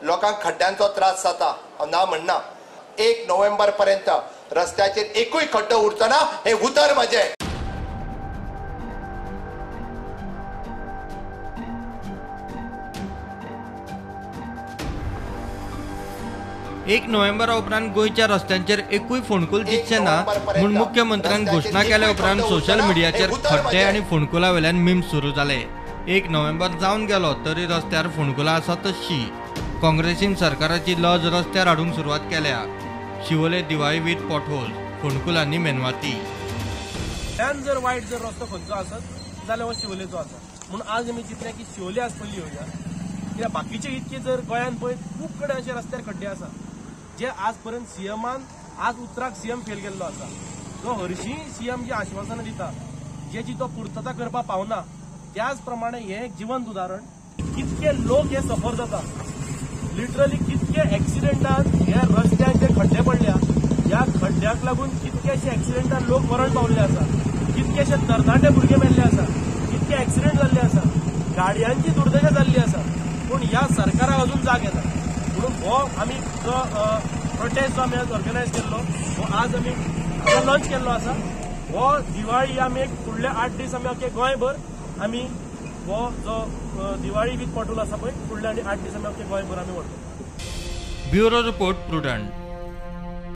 लोकांक खड्ड्यांचो त्रास जाता, हांव ना म्हणना. 1 नोव्हेंबर पर्यंत रस्त्याचेर एकूय खड्डो उरचो ना हे उतर म्हजें. एक नोव्हेंबरा उपरांत गोंयच्या रस्त्यांचेर एकूय फोंडकूल दिसचें ना म्हूण मुख्यमंत्र्यान घोशणा केल्या उपरांत सोशल मिडियाचेर खड्डे आनी फोंडकुलां वेल्यान मीम्स सुरू जाले. 1 नोव्हेंबर जावन गेलो तरी रस्त्यार फोंडकुलां आसा तशी. काँग्रेसीन सरकाराची लज रस्त्यार हाडूंक सुरवात केल्या. शिवोले दिवाळी विथ पॉटहोल, फोंडकुलांनी मेनवाती. जर वायट जर रस्तो खंयचो आसत जाल्यार हो शिवोलेचो आसा. म्हणून आज आमी चिंतलें की शिवोले आज पयलीं येवया, कित्याक बाकीचे इतके जर गोंयांत पळय खूब कडेन अशे रस्त्यार खड्डे आसा जे आज पर्यंत सीएमान आज उतराक सीएम फेल केल्लो आसा. जो हरशीं सीएम जी आश्वासनां दिता जेची तो पुर्तता करपाक पावना, त्याच प्रमाणे हें एक जिवंत उदाहरण. कितके लोक हे सफर जाता, लिटरली कितके एक्सिडेंटान हे रस्त्याक जे खड्डे पडल्या ह्या खड्ड्याक लागून कितकेशे एक्सिडेंटान लोक मरण पावल्ले आसा, कितकेशे तरणाटे भुरगे मेल्ले आसा, कितके एक्सिडेंट जाल्ले आसा, गाडयांची दुर्दशा जाल्ली आसा. पूण ह्या सरकाराक अजून जाग येता. म्हणून हो आमी जो प्रोटेस्ट जो आमी आज ऑर्गनायज केल्लो हो आज आमी लॉन्च केल्लो आसा. हो दिवाळी आमी एक फुडले 8 दीस आमी अख्खे गोंयभर आमी हो जो दिवाळी विथ पॉटहोल आसा पळय फुडले आनी 8 दीस आमी अख्खे गोंयभर आमी व्हरतले. Bureau report, Prudent.